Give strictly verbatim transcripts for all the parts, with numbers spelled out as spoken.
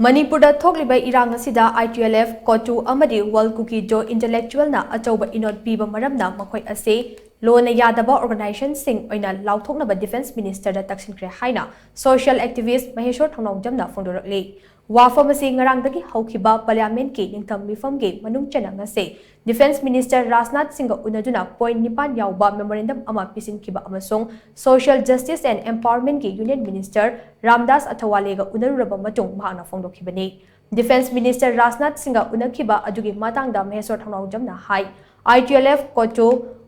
ꯃꯅꯤꯄꯨꯔꯗ ꯊꯣꯛꯂꯤꯕ ꯏꯔꯥꯡ ꯑꯁꯤꯗ I T L F, ꯀꯣꯇꯨ ꯑꯃꯗꯤ World Kuki-Zo Intellectual-ꯅ ꯑꯆꯧꯕ ꯏꯅꯣꯠ ꯄꯤꯕ ꯃꯔꯝꯅ ꯃꯈꯣꯏ ꯑꯁꯤ ꯂꯣꯅ ꯌꯥꯗꯕ organization-ꯁꯤꯡ ꯑꯣꯏꯅ ꯂꯥꯎꯊꯣꯛꯅꯕ Defence Minister-ꯗ ꯇꯛꯁꯤꯟꯈ꯭ꯔꯦ ꯍꯥꯏꯅ social activist ꯃꯍꯦꯁꯣꯔ ꯊꯧꯅꯥꯎꯖꯝꯅ ꯐꯣꯡꯗꯣꯔꯛꯂꯤ꯫ ꯋꯥꯐꯝ ꯑꯁꯤ ꯉꯔꯥꯡꯗꯒꯤ ꯍꯧꯈꯤꯕ Parliament-ꯀꯤ ꯅꯤꯡꯊꯝ ꯃꯤꯐꯝꯒꯤ ꯃꯅꯨꯡ ꯆꯟꯅ ꯉꯁꯤ Defence Minister ꯔꯥꯖꯅꯥꯊ ꯁꯤꯡꯒ ꯎꯅꯗꯨꯅ point ꯅꯤꯄꯥꯟ ꯌꯥꯎꯕ memorandum ꯑꯃ ꯄꯤꯁꯤꯟꯈꯤꯕ ꯑꯃꯁꯨꯡ Social Justice and Empowerment-ꯀꯤ Union Minister Ramdas ꯑꯊꯋꯥꯂꯦꯒ ꯎꯅꯔꯨꯔꯕ ꯃꯇꯨꯡ ꯃꯍꯥꯛꯅ ꯐꯣꯡꯗꯣꯛꯈꯤꯕꯅꯤ꯫ Defence Minister ꯔꯥꯖꯅꯥꯊ ꯁꯤꯡꯒ ꯎꯅꯈꯤꯕ ꯑꯗꯨꯒꯤ ꯃꯇꯥꯡꯗ ꯃꯍꯦꯁꯣꯔ ꯊꯧꯅꯥꯎꯖꯝꯅ ꯍꯥꯏ, I T L F, ꯀꯣꯇꯨ,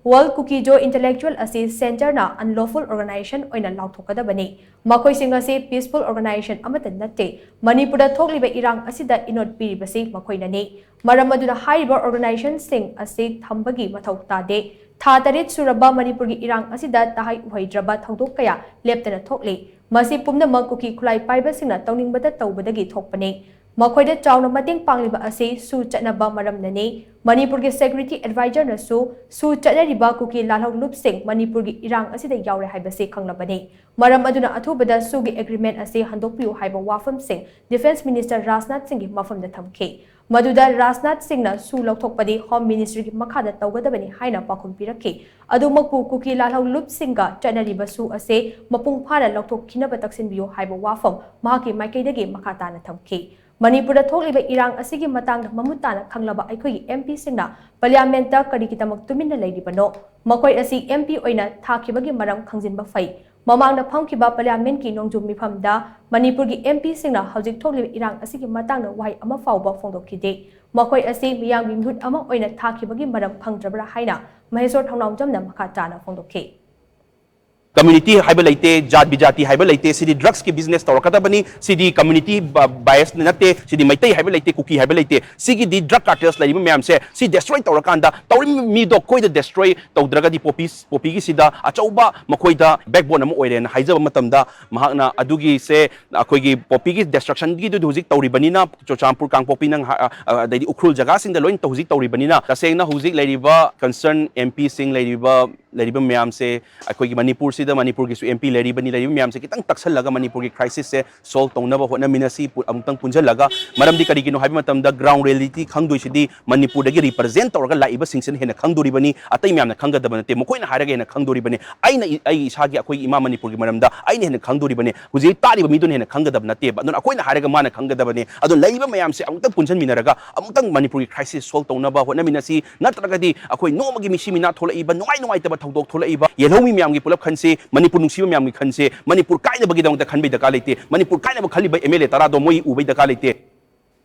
World Kuki-Zo Intellectual ꯑꯁꯤ Centre-ꯅ unlawful organization ꯑꯣꯏꯅ ꯂꯥꯎꯊꯣꯛꯀꯗꯕꯅꯤ꯫ ꯃꯈꯣꯏꯁꯤꯡ ꯑꯁꯤ peaceful organization ꯑꯃꯠꯇ ꯅꯠꯇꯦ꯫ ꯃꯅꯤꯄꯨꯔꯗ ꯊꯣꯛꯂꯤꯕ ꯏꯔꯥꯡ ꯑꯁꯤꯗ ꯏꯅꯣꯠ ꯄꯤꯔꯤꯕꯁꯤ ꯃꯈꯣꯏꯅꯅꯤ꯫ ꯃꯔꯝ ꯑꯗꯨꯅ ꯍꯥꯏꯔꯤꯕ organization-ꯁꯤꯡ ꯑꯁꯤ ꯊꯝꯕꯒꯤ ꯃꯊꯧ ꯇꯥꯗꯦ꯫ ꯊꯥ ꯇꯔꯦꯠ ꯁꯨꯔꯕ ꯃꯅꯤꯄꯨꯔꯒꯤ ꯏꯔꯥꯡ ꯑꯁꯤꯗ ꯇꯍꯥꯏ ꯎꯍꯩꯗ꯭ꯔꯕ ꯊꯧꯗꯣꯛ ꯀꯌꯥ ꯂꯦꯞꯇꯅ ꯊꯣꯛꯂꯤ꯫ ꯃꯁꯤ ꯄꯨꯝꯅꯃꯛ ꯀꯨꯀꯤ ꯈꯨꯠꯂꯥꯏ ꯄꯥꯏꯕꯁꯤꯡꯅ ꯇꯧꯅꯤꯡꯕꯇ ꯇꯧꯕꯗꯒꯤ ꯊꯣꯛꯄꯅꯤ꯫ ꯃꯈꯣꯏꯗ ꯆꯥꯎꯅ ꯃꯇꯦꯡ ꯄꯥꯡꯂꯤꯕ ꯑꯁꯤ ꯁꯨ ꯆꯠꯅꯕ ꯃꯔꯝꯅꯅꯤ꯫ ꯃꯅꯤꯄꯨꯔꯒꯤ security advisor-ꯅꯁꯨ ꯁꯨ ꯆꯠꯅꯔꯤꯕ ꯀꯨꯀꯤ ꯂꯥꯜꯍꯧꯂꯨꯞꯁꯤꯡ ꯃꯅꯤꯄꯨꯔꯒꯤ ꯏꯔꯥꯡ ꯑꯁꯤꯗ ꯌꯥꯎꯔꯦ ꯍꯥꯏꯕꯁꯤ ꯈꯪꯂꯕꯅꯤ꯫ ꯃꯔꯝ ꯑꯗꯨꯅ ꯑꯊꯨꯕꯗ ꯁꯨꯒꯤ agreement ꯑꯁꯤ ꯍꯟꯗꯣꯛꯄꯤꯌꯨ ꯍꯥꯏꯕ ꯋꯥꯐꯝꯁꯤꯡ Defence Minister ꯔꯥꯖꯅꯥꯊ ꯁꯤꯡꯒꯤ ꯃꯐꯝꯗ ꯊꯝꯈꯤ꯫ ꯃꯗꯨꯗ ꯔꯥꯖꯅꯥꯊ ꯁꯤꯡꯅ ꯁꯨ ꯂꯧꯊꯣꯛꯄꯗꯤ Home Ministry-ꯒꯤ ꯃꯈꯥꯗ ꯇꯧꯒꯗꯕꯅꯤ ꯍꯥꯏꯅ ꯄꯥꯎꯈꯨꯝ ꯄꯤꯔꯛꯈꯤ꯫ ꯑꯗꯨꯃꯛꯄꯨ ꯀꯨꯀꯤ ꯂꯥꯜꯍꯧꯂꯨꯞꯁꯤꯡꯒ ꯆꯠꯅꯔꯤꯕ ꯁꯨ ꯑꯁꯤ ꯃꯄꯨꯡ ꯐꯥꯅ ꯂꯧꯊꯣꯛꯈꯤꯅꯕ ꯇꯛꯁꯤꯟꯕꯤꯌꯨ ꯍꯥꯏꯕ ꯋꯥꯐꯝ ꯃꯍꯥꯛꯀꯤ ꯃꯥꯏꯀꯩꯗꯒꯤ ꯃꯈꯥ ꯇꯥꯅ ꯊꯝꯈꯤ꯫ ꯃꯅꯤꯄꯨꯔꯗ ꯊꯣꯛꯂꯤꯕ ꯏꯔꯥꯡ ꯑꯁꯤꯒꯤ ꯃꯇꯥꯡꯗ ꯃꯃꯨꯠ ꯇꯥꯅ ꯈꯪꯂꯕ ꯑꯩꯈꯣꯏꯒꯤ M P-ꯁꯤꯡꯅ Parliament-ꯇ ꯀꯔꯤꯒꯤꯗꯃꯛ ꯇꯨꯃꯤꯟꯅ ꯂꯩꯔꯤꯕꯅꯣ? ꯃꯈꯣꯏ ꯑꯁꯤ M P ꯑꯣꯏꯅ ꯊꯥꯈꯤꯕꯒꯤ ꯃꯔꯝ ꯈꯪꯖꯤꯟꯕ ꯐꯩ꯫ ꯃꯃꯥꯡꯗ ꯐꯝꯈꯤꯕ Parliament-ꯀꯤ ꯅꯣꯡꯖꯨ ꯃꯤꯐꯝꯗ ꯃꯅꯤꯄꯨꯔꯒꯤ M P-ꯁꯤꯡꯅ ꯍꯧꯖꯤꯛ ꯊꯣꯛꯂꯤꯕ ꯏꯔꯥꯡ ꯑꯁꯤꯒꯤ ꯃꯇꯥꯡꯗ ꯋꯥꯍꯩ ꯑꯃ ꯐꯥꯎꯕ ꯐꯣꯡꯗꯣꯛꯈꯤꯗꯦ꯫ ꯃꯈꯣꯏ ꯑꯁꯤ ꯃꯤꯌꯥꯝꯒꯤ ꯃꯤꯍꯨꯠ ꯑꯃ ꯑꯣꯏꯅ ꯊꯥꯈꯤꯕꯒꯤ ꯃꯔꯝ ꯈꯪꯗ꯭ꯔꯕ꯭ꯔꯥ ꯍꯥꯏꯅ ꯃꯍꯦꯁꯣꯔ ꯊꯧꯅꯥꯎꯖꯝꯅ ꯃꯈꯥ ꯇꯥꯅ ꯐꯣꯡꯗꯣꯛꯈꯤ꯫ Community ꯍꯥꯏꯕ ꯂꯩꯇꯦ, ꯖꯥꯠ ꯕꯤꯖꯥꯇꯤ ꯍꯥꯏꯕ ꯂꯩꯇꯦ꯫ ꯁꯤꯗꯤ drugs-ꯀꯤ business ꯇꯧꯔꯛꯀꯗꯕꯅꯤ꯫ ꯁꯤꯗꯤ community bias ꯅꯠꯇꯦ꯫ ꯁꯤꯗꯤ ꯃꯩꯇꯩ ꯍꯥꯏꯕ ꯂꯩꯇꯦ, ꯀꯨꯀꯤ ꯍꯥꯏꯕ ꯂꯩꯇꯦ꯫ ꯁꯤꯒꯤꯗꯤ drug cartels ꯂꯩꯔꯤꯕ ꯃꯌꯥꯝꯁꯦ ꯁꯤ destroy ꯇꯧꯔꯀꯥꯟꯗ, ꯇꯧꯔꯤꯕ ꯃꯤꯗꯣ ꯑꯩꯈꯣꯏꯗ destroy ꯇꯧꯗ꯭ꯔꯒꯗꯤ ꯄꯣꯄꯤ, ꯄꯣꯄꯤꯒꯤꯁꯤꯗ ꯑꯆꯧꯕ ꯃꯈꯣꯏꯗ backbone ꯑꯃ ꯑꯣꯏꯔꯦꯅ ꯍꯥꯏꯖꯕ ꯃꯇꯝꯗ, ꯃꯍꯥꯛꯅ ꯑꯗꯨꯒꯤꯁꯦ ꯑꯩꯈꯣꯏꯒꯤ ꯄꯣꯄꯤꯒꯤ destruction-ꯒꯤꯗꯨꯗꯤ ꯍꯧꯖꯤꯛ ꯇꯧꯔꯤꯕꯅꯤꯅ, ꯆꯨꯔꯆꯥꯟꯄꯨꯔ, ꯀꯥꯡꯄꯣꯛꯄꯤ, ꯅꯪ ꯍꯥ-, ꯑ, ꯑꯗꯩꯗꯤ ꯎꯈ꯭ꯔꯨꯜ ꯖꯒꯥꯁꯤꯡꯗ ꯂꯣꯏꯅ ꯍꯧꯖꯤꯛ ꯇꯧꯔꯤꯕꯅꯤꯅ, ꯇꯁꯦꯡꯅ ꯍꯧꯖꯤꯛ ꯂꯩꯔꯤꯕ concern M P-ꯁꯤꯡ, ꯂꯩꯔꯤꯕ, ꯂꯩꯔꯤꯕ ꯃꯌꯥꯝꯁꯦ ꯑꯩꯈꯣꯏꯒꯤ ꯃꯅꯤꯄꯨꯔꯁꯤꯗ ꯃꯅꯤꯄꯨꯔꯒꯤꯁꯨ M P ꯂꯩꯔꯤꯕꯅꯤ, ꯂꯩꯔꯤꯕ ꯃꯌꯥꯝꯁꯦ ꯈꯤꯇꯪ ꯇꯛꯁꯜꯂꯒ ꯃꯅꯤꯄꯨꯔꯒꯤ crisis ꯁꯦ solve ꯇꯧꯅꯕ ꯍꯣꯠꯅꯃꯤꯟꯅꯁꯤ꯫ ꯄꯨ-, ꯑꯃꯨꯛꯇꯪ ꯄꯨꯟꯁꯤꯜꯂꯒ, ꯃꯔꯝꯗꯤ ꯀꯔꯤꯒꯤꯅꯣ ꯍꯥꯏꯕ ꯃꯇꯝꯗ ground reality ꯈꯪꯗꯣꯏꯁꯤꯗꯤ ꯃꯅꯤꯄꯨꯔꯗꯒꯤ represent ꯇꯧꯔꯒ ꯂꯥꯛꯏꯕꯁꯤꯡꯁꯤꯅ ꯍꯦꯟꯅ ꯈꯪꯗꯣꯔꯤꯕꯅꯤ, ꯑꯇꯩ ꯃꯌꯥꯝꯅ ꯈꯪꯒꯗꯕ ꯅꯠꯇꯦ꯫ ꯃꯈꯣꯏꯅ ꯍꯥꯏꯔꯒ ꯍꯦꯟꯅ ꯈꯪꯗꯣꯔꯤꯕꯅꯤ꯫ ꯑꯩꯅ ꯏ-, ꯑꯩ ꯏꯁꯥꯒꯤ ꯑꯩꯈꯣꯏꯒꯤ ꯏꯃꯥ ꯃꯅꯤꯄꯨꯔꯒꯤ ꯃꯔꯝꯗ ꯑꯩꯅ ꯍꯦꯟꯅ ꯈꯪꯗꯣꯔꯤꯕꯅꯤ, ꯍꯧꯖꯤꯛ ꯇꯥꯔꯤꯕ ꯃꯤꯗꯨꯅ ꯍꯦꯟꯅ ꯈꯪꯒꯗꯕ ꯅꯠꯇꯦꯕ꯫ ꯑꯗꯨꯅ ꯑꯩꯈꯣꯏꯅ ꯍꯥꯏꯔꯒ ꯃꯥꯅ ꯈꯪꯒꯗꯕꯅꯤ꯫ ꯑꯗꯨꯅ ꯂꯩꯔꯤꯕ ꯃꯌꯥꯝꯁꯦ ꯑꯃꯨꯛꯇꯪ ꯄꯨꯟꯁꯤꯟꯃꯤꯟꯅꯔꯒ ꯑꯃꯨꯛꯇꯪ ꯃꯅꯤꯄꯨꯔꯒꯤ crisis solve ꯇꯧꯅꯕ ꯍꯣꯠꯅꯃꯤꯟꯅꯁꯤ꯫ ꯅꯠꯇ꯭ꯔꯒꯗꯤ ꯑꯩꯈꯣꯏ ꯅꯣꯡꯃꯒꯤ ꯃꯤꯁꯤ ꯃꯤꯅꯥ ꯊꯣꯛꯂꯛꯏꯕ, ꯅꯨꯡꯉꯥꯏ ꯅꯨꯡꯉꯥꯏꯇꯕ ꯊꯧꯗꯣꯛ ꯊꯣꯛꯂꯛꯏꯕ, ꯌꯦꯜꯍꯧꯃꯤ ꯃꯌꯥꯝꯒꯤ ꯄꯨꯂꯞ ꯈꯟꯁꯤ, ꯃꯅꯤꯄꯨꯔ ꯅꯨꯡꯁꯤꯕ ꯃꯌꯥꯝꯒꯤ ꯈꯟꯁꯤ꯫ ꯃꯅꯤꯄꯨꯔ ꯀꯥꯏꯅꯕꯒꯤꯗꯃꯛꯇ ꯈꯟꯕꯩ ꯗꯔꯀꯥꯔ ꯂꯩꯇꯦ꯫ ꯃꯅꯤꯄꯨꯔ ꯀꯥꯏꯅꯕ ꯈꯜꯂꯤꯕ M L A ꯇꯔꯥꯗꯣ ꯃꯣꯏ ꯎꯕꯩ ꯗꯔꯀꯥꯔ ꯂꯩꯇꯦ꯫